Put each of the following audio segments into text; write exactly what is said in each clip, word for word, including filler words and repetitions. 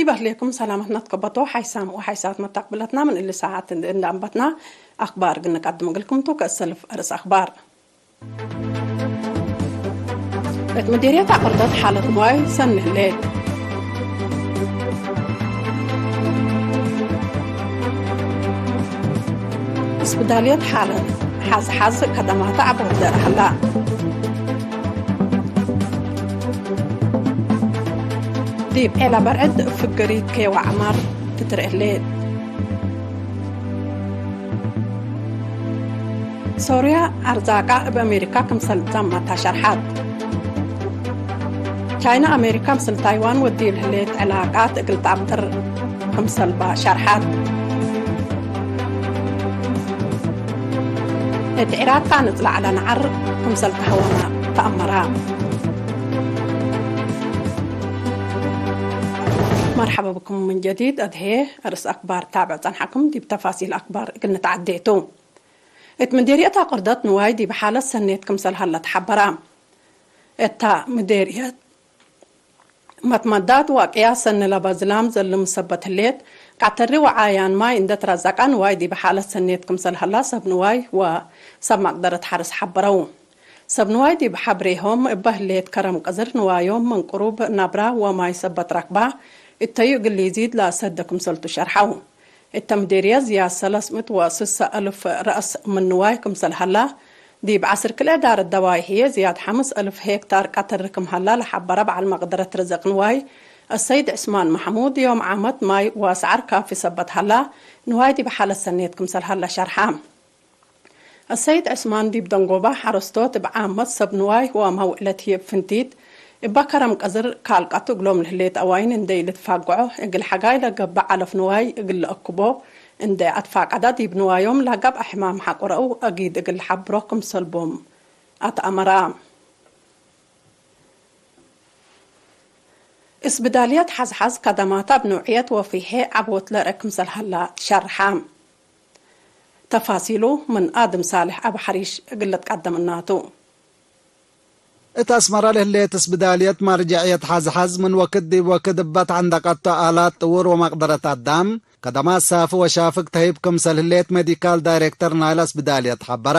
ዲብ አህሌኩም ሰላመትነ ትከበቶ ሓይሳም ወሓይሳት መታቅብለትና ምን እሊ ሳዐት እንዴ አንበትና አክባር እግል ንቀድም እግልኩም ቱ። ከእሰልፍ አርእስ አክባር። እት ምዲርየት አቅርደት ሓለት ንዋይ ሰኒ ህሌት። እስብዳልየት ሓለት ሐዝሐዝ ከደማተ ዐቦት ደረ ሀላ። ዲብ ዔላ በርዕድ ፍግሪት ኬዋ ዐማር ትትርኤ ህሌት። ሶርያ አርዛቃ እብ አሜሪካ ክምሰል ትዛመታ ሸርሐት። ቻይና አሜሪካ ምስል ታይዋን ወዲል ህሌት ዕላቃት እግል ተአብጥር ክምሰልባ ሸርሐት። እት ዒራቅ ታንጽ ለዐለ ነዐር ክምሰል ተሀወነ ተአመረ። መርሐበ ብኩም ምን ጀዲድ። አድሄ አርእስ አክባር ታብዕ ጸንሐኩም። ዲብ ተፋሲል አክባር እግል ንትዐዴ ቱ። እት ምዲርየት አቅርደት ንዋይ ዲብ ሓለት ሰኔት ክምሰል ሀለ ተሐበረ። እታ ምዴርየት መትመዳት ወቅያስ ሰኒ ለበ ዝላም ዘልም ሰበት ህሌት፣ ቀተሪ ወዓያን ማይ እንዴ ትረዘቀ ንዋይ ዲብ ሓለት ሰኔት ክምሰል ሀላ ሰብ ንዋይ ወሰብ መቅደረት ሐርስ ሐበረው። ሰብ ንዋይ ዲብ ሐብሬሆም እበ ህሌት ከረም ቅዝር ንዋዮም ምን ቅሩብ ነብረ ወማይ ሰበት ረክበ እተዩ እግል ሊዚድ ለአሰደ ክምሰልቱ ሸርሐው። እተ ምዴርየት ዝያድ ሰለስ ምእት ወስሰ አልፍ ረአስ ምን ንዋይ ክምሰል ሀላ፣ ዲብ ዐስር ክልኤ ዳረት ደዋይ ህዬ ዝያድ ሐምስ አልፍ ሄክታር ቀተሪ ክም ሀላ ለሐበረ በዐል መቅደረት ርዝቅ ንዋይ አሰይድ ዕስማን መሕሙድ፣ ዮም ዓመት ማይ ወአስዓር ካፊ ሰበት ሀላ፣ ንዋይ ዲብ ሓለት ሰኔት ክምሰል ሀላ ሸርሐ። አሰይድ ዕስማን ዲብ ደንጎባ ሐረስቶት እብ ዓመት ሰብ ንዋይ ወመውዕለት ህዬ እብ ፍንቲት እበ ከረም ቀዝር ካልቀቱ እግሎም ለህሌት አዋይን እንዴ ኢልትፋግዖ፣ እግል ሐጋይ ለገብእ ዐለፍ ንዋይ እግል ለአክቦ እንዴ አትፋቀደ፣ ዲብ ንዋዮም ለገብአ ሕማም ሐቆረኡ አጊድ እግል ለሐብሮ ክምሰል ቦም አትአመረ። እስብዳልየት ሐዝሐዝ ከደማተ እብ ኖዕየት ወፊሔ ዐቦት ለርአ ክምሰል ሀላ ሸርሐ። ተፋሲሉ ምን አድም ሳልሕ አብ ሐሪሽ እግል ልትቀደም እናቱ። እት አስመረ ለህሌት እስብዳልየት መርጀዕየት ሐዝሐዝ ምን ወክድ ዲብ ወክድ እበ ተዐንደቀቶ አላት ጥውር ወመቅደረት አዳም ከደማት ሳፊ ወሻፍግ ተህይብ ክምሰል ህሌት ሜዲካል ዳይሬክተር ናይለ እስብዳልየት ሐበረ።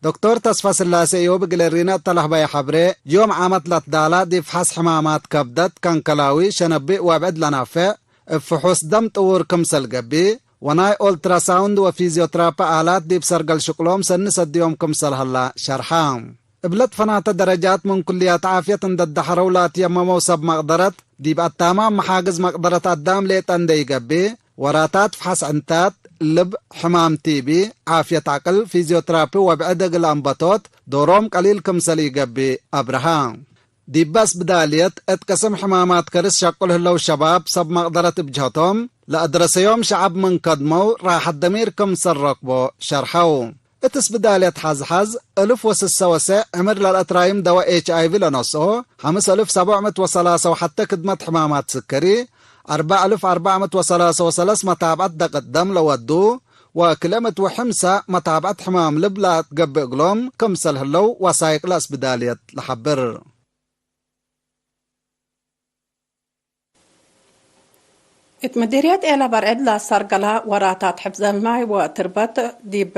ዶክቶር ተስፋስላሴ እዮብ እግል እሪነ እተ ለህበየ ሐብሬ፣ ዮም ዓመት ለትዳላ ዲብ ፈሐስ ሕማማት ከብደት፣ ከንከላዊ፣ ሸነቢእ ወብዕድ ለናፌዕ፣ እብ ፍሑስ ደም ጥውር ክምሰል ገብእ፣ ወናይ ኦልትራሳውንድ ወፊዝዮትራፒ አላት ዲብ ሰርገል ሽቅሎም ሰኒ ሰድዮም ክምሰል ሀላ ሸርሐ። እብ ለትፈናተ ደረጃት ምን ኩልያት ዓፍየት እንዴ ደሐረው ለአትየመመው ሰብ መቅደረት፣ ዲብ አታማም መሓግዝ መቅደረት አዳም ሌጠ እንዴ ኢገብእ፣ ወራታት ፍሐስ ዕንታት፣ ልብ፣ ሕማም ቲቢ፣ ዓፍየት ዐቅል፣ ፊዝዮትራፒ ወብዕድ እግል አንበቶት ዶሮም ቀሊል ክምሰል ኢገብእ አብርሀ። ዲበ እስብዳልየት እት ቅስም ሕማማት ከርስ ሸቁል ህለው ሸባብ ሰብ መቅደረት እብ ጀህቶም፣ ለአድረሰዮም ሸዐብ ምን ከድመው ራሐት ደሚር ክምሰል ረክቦ ሸርሐው። እት እስብዳልየት ሐዝሐዝ፣ እልፍ ወስሰ ወሰዕ ዕምር ለልአትራይም ደወ ኤች አይ ቪ ለነስኦ፣ ሐምስ እልፍ ሰብዕ ምእት ወሰላሰ ወሐተ ክድመት ሕማማት ስከሪ፣ አርበዕ እልፍ አርበዕ ምእት ወሰላሰ ወሰለስ መታብዐት ደቅት ደም ለወዱ፣ ወክልኤ ምእት ወሐምሰ መታብዐት ሕማም ልብ ለአትገብእ እግሎም ክምሰል ህለው ወሳይቅ ለእስብዳልየት ለሐብር። እት ምዲርየት ኤለ በርዕድ ለሰርገለ ወራታት ሕፍዘት ማይ ወትርበት ዲብ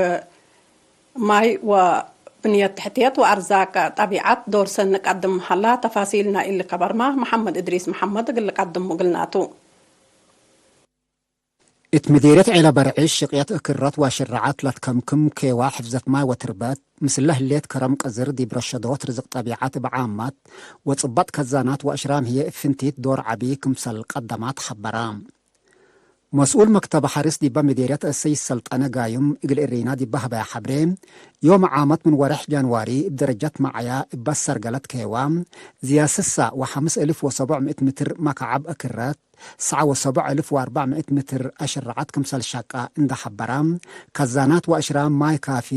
ማይ ወብንየት ተሕትየት ወአርዛቅ ጠቢዐት ዶር ሰኒ ቀድም ሀላ። ተፋሲል ናይ እሊ ከበርመ መሐመድ እድሪስ መሐመድ እግል ልቀድሙ እግልናቱ። እት ምዴርየት ዔለ በርዒ ሽቅየት እክረት ወሽራዓት ለትከምክም ኬዋ ሕፍዘት ማይ ወትርበት፣ ምስለ ህሌት ከረም ቅዝር ዲብ ረሸዶት ርዝቅ ጠቢዐት እብ ዓማት ወጽበጥ ከዛናት ወአሽራም ህዬ እብ ፍንቲት ዶር ዐቢ ክምሰል ቀደማት ሐበራ። መስኡል መክተብ ሐርስ ዲበ ምዴርየት እሰይድ ሰልጠነ ጋዩም እግል እሪና ዲበ ሀበያ ሐብሬ፣ ዮም ዓመት ምን ወሬሕ ጃንዋሪ እብ ደረጀት መዓያ እበ ሰርገለት ኬዋ፣ ዝያድ ስሳ ወሐምስ እልፍ ወሰቡዕ ምእት ምትር መካዐብ እክረት፣ ሰዓ ወሰቡዕ እልፍ ወአርበዕ ምእት ምትር አሽራዓት ክምሰል ሸቀ እንዴ ሐበራ፣ ከዛናት ወአሽራም ማይ ካፊ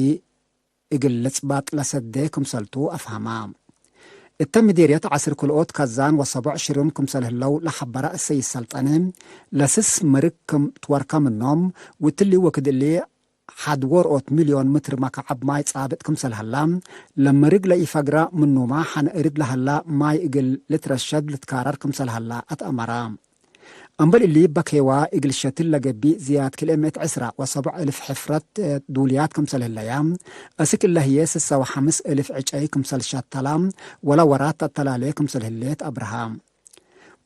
እግል ልጽባጥ ለሰዴ ክምሰልቱ አፍሀማ። እተ ምዴርየት ዐስር ክልኦት ከዛን ወሰቦዕ ሽርም ክምሰል ህለው ለሐበረ እሰይድ ሰልጠነ፣ ለስስ ምርግ ክም ትወርከ ምኖም፣ ወእትሊ ወክድ እሊ ሐድ ወርኦት ሚልዮን ምትር መካዐብ ማይ ጻብጥ ክምሰል ሀላ፣ ለምርግ ለኢፈግረ ምኑመ ሐነ እርድ ለሀላ ማይ እግል ልትረሸድ ልትካረር ክምሰል ሀላ አትአመረ። እምበል እሊ፣ በኬዋ እግል ሸትል ለገብእ ዝያድ ክልኤ ምእት ዕስራ ወሰቡዕ እልፍ ሕፍረት ዱልያት ክምሰል ህለያ፣ አስክ እለ ህዬ ስሳ ወሐምስ እልፍ ዕጨይ ክምሰል ሸተላ፣ ወለ ወራት ተአተላሌ ክምሰል ህሌት አብርሃ።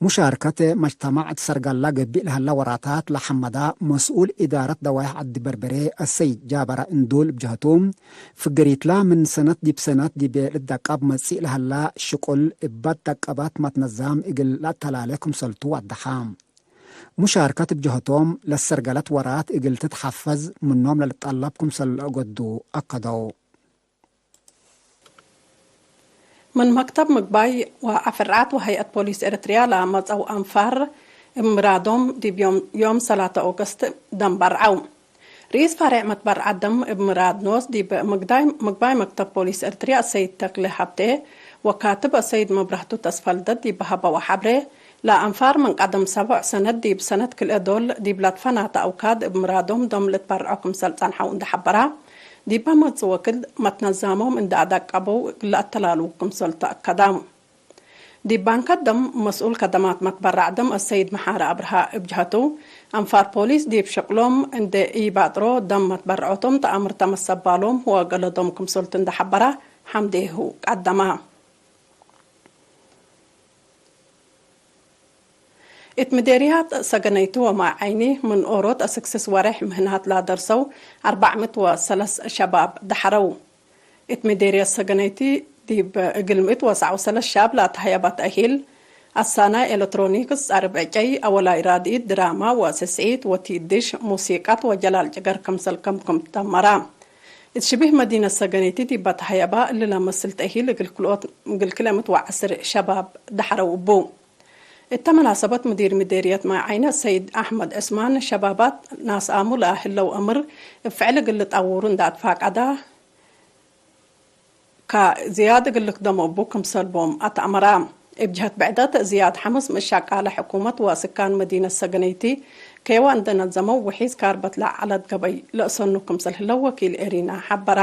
ሙሻርከት መጅተማዕ እት ሰርጋላ ገብእ ለሀላ ወራታት ለሐመዳ መስኡል ኢዳረት ደዋይሕ ዐዲ በርበሬ አሰይድ ጃበራ እንዱል እብ ጀህቱ፣ ፍገሪትላ ምን ሰነት ዲብ ሰነት ዲብ ልትደቀብ መጽእ ለሀላ ሽቁል እበ ደቀባት መትነዛም እግል ለአተላሌ ክምሰልቱ ወደሐ። ሙሻርከት እብ ጀህቶም ለሰርገለት ወራት እግል ትትሐፈዝ ምኖም ለልጠለብ ክምሰል ለአገዱ አከደው። ምን መክተብ ምግባይ ወአፍርዓት ወሀይአት ፖሊስ ኤረትርያ ለአመጸው አንፋር እብ ምራዶም ዲብ ዮም፣ ዮም ሰላተ ኦገስት ደም በርዐው። ርኢስ ፈሬዕ መትበርዐት ደም እብ ምራድ ኖስ ዲብ ምግዳይ፣ ምግባይ መክተብ ፖሊስ ኤረትርያ አሰይድ ተክለ ሀብቴ ወካትብ አሰይድ መብራህቱ ተስፈልደት ዲብ ሀበወ ሐብሬ፣ ለአንፋር ምን ቀደም ሰቦዕ ሰነት ዲብ ሰነት ክልኤ ዶል ዲብ ለትፈናተ አውካድ እብ ምራዶም ደም ልትበርዖ ክምሰል ጸንሐው እንደ ሐበራ፣ ዲብ መጽእ ወክድ መትነዛሞም እንደ አደቀበው እግል ለአተላልዉ ክምሰል ተአከዳ። ዲብ ባንከ ደም መስኡል ከደማት መትበራዕ ደም አሰይድ መሓሪ አብርሃ እብ ጀሀቱ፣ አንፋር ፖሊስ ዲብ ሸቅሎም እንደ ኢባጥሮ ደም መትበርዖቶም ተአምር ተመሰባሎም ወገለዶም ክምሰልቱ እንደ ሐበራ ሐምዴሁ ቀደማ። እት ምዴርያት ሰገነይቲ ወማይ ዓይኒ ምን ኦሮት አስክ ስስ ወሬሕ ምህናት ላደርሰው አርበዕ ምእት ወሰለስ ሸባብ ደሐረው። እት ምዴርያት ሰገነይቲ ዲብ እግል ምእት ወሰዕ ወሰለስ ሻብ ላተሀየበት እሂል፣ አሳናይ ኤለትሮኒክስ፣ ጸርብ ዕጨይ፣ አወላይ ራድኢት፣ ድራማ ወስስዒት ወቲድሽ፣ ሙሲቀት ወጀላል ጭገር ክምሰል ከምኩም ተመራ። እት ሽቢህ መዲነት ሰገነይቲ ዲብ በተሀየባ እሊ ለመስል ተእሂል እግል ክልኦት፣ እግል ክልኤ ምእት ወዐስር ሸባብ ደሐረው እቡ። እተ መናሰበት ሙዲር ምዴርየት ማይ ዓይኒ ሰይድ አሕመድ ዕስማን፣ ሸባባት ናስአሙ ለህለው አምር እብ ፍዕል እግል ልጠውሩ እንደ አትፋቀዳ፣ ከዝያድ እግል ልክደሞ እቡ ክምሰል ቦም አትአመራ። እብ ጀህት ብዕደት፣ ዝያድ ሐምስ ምእት ሸቃለ ሕኩመት ወስካን መዲነት ሰገነይቲ ኬዋ እንደ ነዘመው፣ ውሒዝ ካርበት ለዐለት ገበይ ለእሰኑ ክምሰል ህለው ወኪል ኤሪና ሐበራ።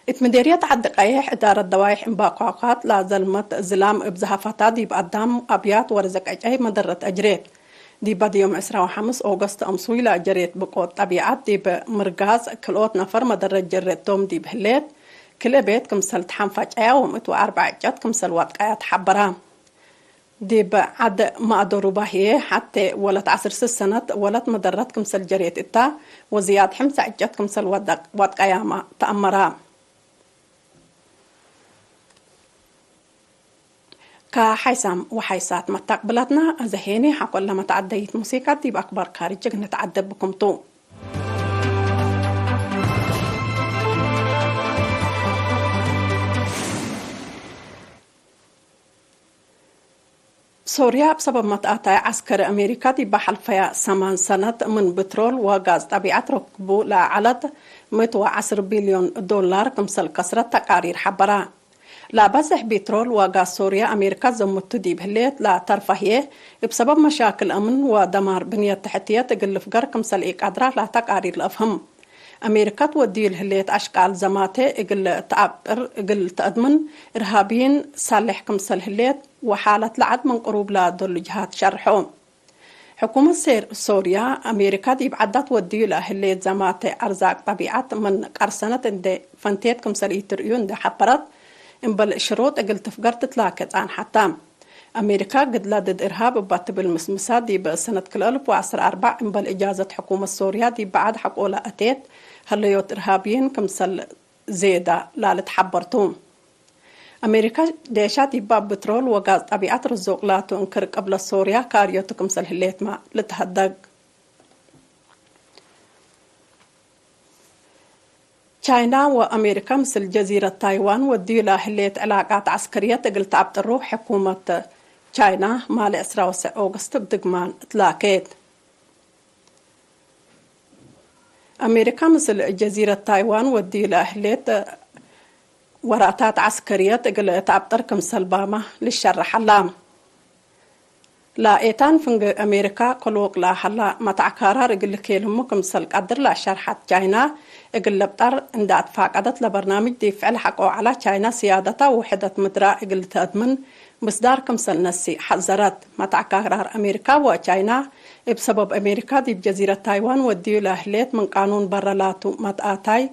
እት ምዴርየት ዐዲ ቀይሕ፣ እዳረት ደዋይሕ እምባኳኳት ላዘልመት ዝላም እብ ዘሀፈታ ዲብ አዳም አብያት ወርዝቅ ዕጨይ መደረት አጅሬት። ዲብ በድ ዮም ዕስራ ወሐምስ ኦገስት አምሱይ ለአጀሬት ብቆት ጠቢዐት ዲብ ምርጋጽ ክልኦት ነፈር መደረት ጀሬቶም ዲብ ህሌት፣ ክልኤ ቤት ክምሰል ተሐንፈጨያ ወምእት ወአርበዕ ዕጨት ክምሰል ዋጥቀያ ተሐበራ። ዲብ ዐድ ማእዶሩባ ህዬ ሐቴ ወለት ዐስር ስስ ሰነት ወለት መደረት ክምሰል ጀሬት እታ፣ ወዝያድ ሕምሰ ዕጨት ክምሰል ወደ-፣ ወድቀያመ ተአመራ። ከሐይሳም ወሐይሳት መታቅብላትና፣ አዘ ሄኒ ሐቆለ መተዐደይት ሙሲቃት ዲብ አክባር ካርጅ እግል ንትዐደብ ብኩም ቱ። ሶርያ፣ እብ ሰበብ መትአታይ ዐስከሪ አሜሪካ ዲብ ሐልፈያ ሰማን ሰነት ምን ብትሮል ወጋዝ ጠቢዐት ረክቡ ለዐለት ምእት ወዐስር ቢልዮን ዶላር ክምሰል ከስረት ተቃሪር ሐበራ። ለአበዝሕ ቢትሮል ወጋዝ ሶርያ አሜሪካ ዘምቱ ዲብ ህሌት ለተርፈ ህዬ፣ እብ ሰበብ መሻክል አምን ወደማር ብንየት ተሕትየት እግል ልፍገር ክምሰል ኢቀድራ ለተቃሪር ለአፍህም። አሜሪካ ትወድዩ ለህሌት አሽቃል ዘማቴ እግል ተአብጥር እግል ተአድምን፣ እርሃብይን ሳሌሕ ክምሰል ህሌት ወሓለት ለዐድ ምን ቅሩብ ለዶሉ ጅሃት ሸርሖ። ሕኩመት ሴር-፣ ሶርያ፣ አሜሪካ ዲብ ዐዳ ትወድዩ ለህሌት ዘማቴ አርዛቅ ጠቢዐት ምን ቀርሰነት እንዴ ፈንቴት ክምሰል ኢትርእዩ እንዴ ሐበረት፣ እምበል ሽሩጥ እግል ትፍገር ትትላኬ ጻንሐታ። አሜሪካ ግድላ ድድ እርሃብ እባ ትብል ምስምሳ፣ ዲብ ሰነት ክልኤ አልፍ ወዐስር አርበዕ እምበል እጃዘት ሕኩመት ሶርያ ዲብ በዐድ ሐቆለ አቴት፣ ሀለዮት እርሃብይን ክምሰል ዜዳ ላልትሐበር ቱ። አሜሪካ ዴሻ ዲባ ብትሮል ወጋዝ ጠቢዐት ርዙቅ ላቱ እንክር ቅብለት ሶርያ ካርዮቱ ክምሰል ህሌትመ ልትሀደግ። ቻይና ወአሜሪካ ምስል ጀዚረት ታይዋን ወድዩ ለህሌት ዕላቃት ዐስከርየት እግል ተአብጥሩ ሕኩመት ቻይና ማሌ ዕስራ ወሰዕ ኦገስት እብ ድግማን እትላኬት። አሜሪካ ምስል ጀዚረት ታይዋን ወድዩ ለህሌት ወራታት ዐስከርየት እግል ተአብጥር ክምሰል ባመ ልሸረሕ ዐላ። ለኤታን ፍንጌ አሜሪካ ከሎቅ ለሀላ መትዐ ካራር እግል ልኬልሙ ክምሰል ቀድር ለሸርሐት ቻይና፣ እግል ልብጠር እንደ አትፋቀደት ለበርናምጅ ዲብ ፍዕል ሐቆ ዐላ ቻይና ስያደታ ውሕደት ምድራ እግል ልትአድምን ምስዳር ክምሰል ነስእ ሐዘረት። መትአካራር አሜሪካ ወቻይና፣ እብ ሰበብ አሜሪካ ዲብ ጀዚረት ታይዋን ወድዩ ለህሌት ምን ቃኑን በረ ላቱ መትአታይ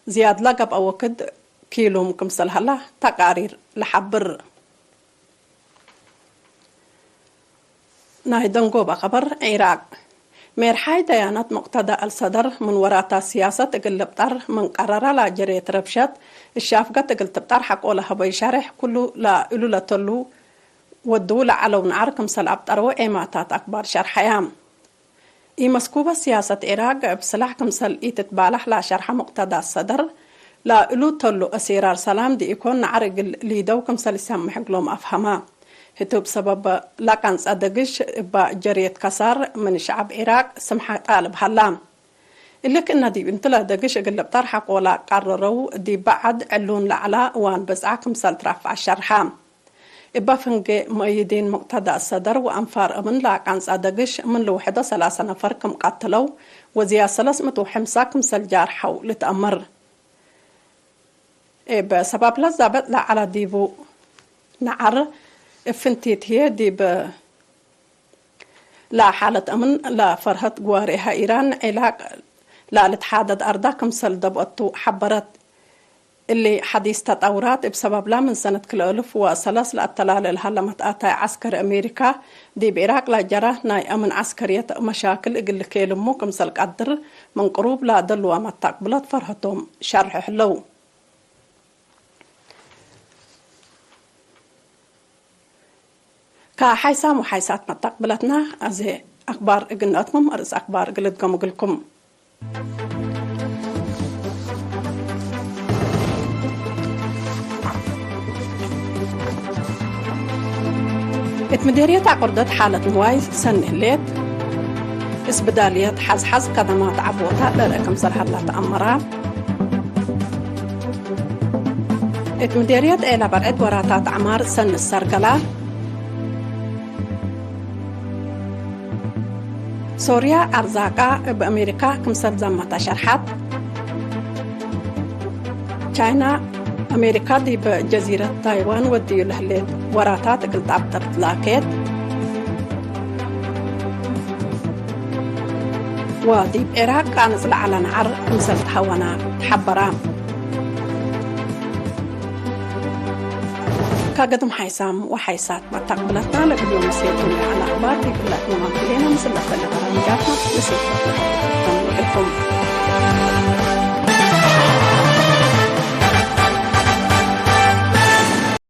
ዝያድ ለገብአ ወክድ ኪሉም ክምሰል ሀላ ተቃሪር ለሐብር። ናይ ደንጎበ ኸበር፣ ዒራቅ። ሜርሓይ ደያነት ሙቅተዳ አልሰደር ምን ወራታት ሲያሰት እግል ልብጠር ምን ቀረረ ላጀሬት ረብሸት፣ እሻፍገት እግል ትብጠር ሐቆ ለሀበዩ ሸሬሕ፣ ኩሉ ለእሉ ለተሉ ወድዉ ለዐለው ነዐር ክምሰል አብጠረው ዔማታት አክባር ሸርሐያ። ኢመስኩበ ሲያሰት ዒራቅ እብ ስላሕ ክምሰል ኢትትባላሕ ላሸርሐ ሙቅተዳ ሰደር፣ ለእሉ ተሉ አሲራር ሰላም ዲኢኮን ነዐር እግል ሊደው ክምሰል ኢሰምሕ እግሎም አፍሀመ። ህቱ እብ ሰበብ ለቀንጸ ደግሽ እበ ጀርየት ከሳር ምን ሸዐብ ዒራቅ ስምሐ ጣልብ ሀላ። እሊ ክእነ ዲብ እንትለ ደግሽ እግል ልብጠር ሐቆ ለቀርረው ዲብ በዐድ ዕሉን ለዐለ እዋን ብዝዐ ክምሰል ትረፍዐ ሸርሐ። እበ ፍንጌ መእይዲን ሙቅተዳ ሰደር ወአንፋር እምን ለአቃንጻ ደግሽ ምን ልውሕዶ ሰላሰ ነፈር ክም ቀትለው ወዝያድ ሰለስ ምእት ወሐምሳ ክምሰል ጃርሐው ልትአመር። እብ ሰባብ ለዛበጥ ለዐለ ዲቡ ነዐር እብ ፍንቲት ህዬ ዲብ ለሓለት አምን ለፈርሀት ግዋሬሀ ኢራን ዒላቅ ለልትሓደድ አርዳ ክምሰል ደብአቱ ሐበረት። እሊ ሐዲስ ተጠውራት እብ ሰበብላ ምን ሰነት ክልኤ አልፍ ወሰለስ ለአተላሌ ለሀለ መትአታይ ዐስከሪ አሜሪካ ዲብ ዒራቅ ለጀረ ናይ አምን ዐስከርየት መሻክል እግል ልኬልሙ ክምሰል ቀድር ምን ቅሩብ ለደልዋ መታቅብለት ፈርሀቶም ሸርሑ ህለው። ከሓይሳም ወሓይሳት መታቅብለትና፣ አዜ አክባር እግል ነአትምም፣ አርእስ አክባር እግል እድገሙ እግልኩም። እት ምዴርየት አቁርደት ሓለት ንዋይ ሰኒ ህሌት። እስብዳልየት ሐዝሐዝ ከደማት ዐቦታ ለርአ ክምሰል ሀላ ተአመረ። እት ምዴርየት ዔላ በርዕድ ወራታት ዐማር ሰኒ ሰርገላ። ሶርያ አርዛቃ እብ አሜሪካ ክምሰል ዘመተ ሸርሐት። ቻይና፣ አሜሪካ ዲብ ጀዚረት ታይዋን ወድዩ ለህሌት ወራታት እግል ጠብጠብ ትላኬት። ወዲብ ዒራቅ ቃንጽ ለዐለ ነዐር ክምሰል ተሀወነ ተሐበረ። ከገድም ሓይሳም ወሓይሳት መታቅብለትና ለእግል ዮም ምሴኩም ለዐለ አክባር ዲብ ለአትመማም ክሌነ ምስል ለፈለ በራምጃትና ምስል እግልኩም።